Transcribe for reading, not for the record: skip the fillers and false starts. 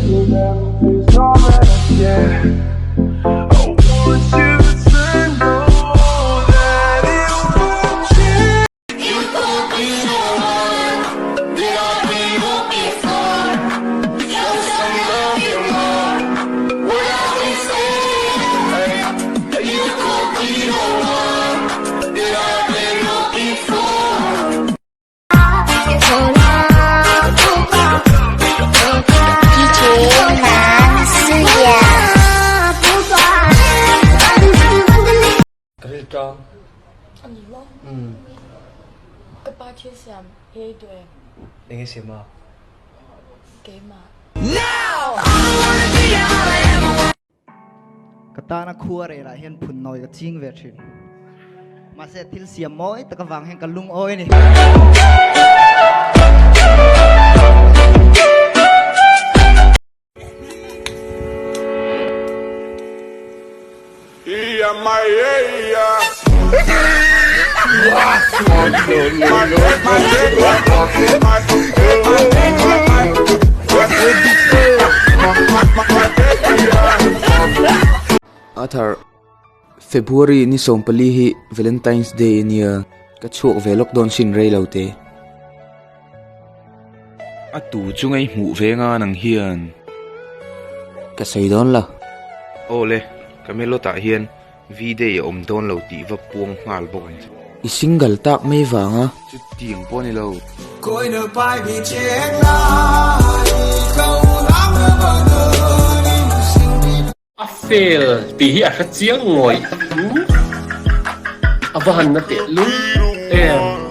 Ka ril ṭam. Ani maw? Mm. Ka pa thil siam i ei duh em? Enge siam a? Keimah. Ka tana khua relah hian phun nawi ka ching ve thin. Mahse thil siam mawi tak avang hian ka lungawi a ni. Arthur, February ni 14 hi Valentine's Day ania, ka chhuak ve lawk dawn sin rei lo te. A tu chu ngei hmuh ve nga nang hian. Ka sawi dawn lo. Aw le, Camelot ah hian V-Day a awm dawn lo tih va puang nghal bawk ang che. I single tak mai vanga. Chutiang pawh a ni lo. A fel tih hi a hre chiang ngawih. A va han na teh lul em.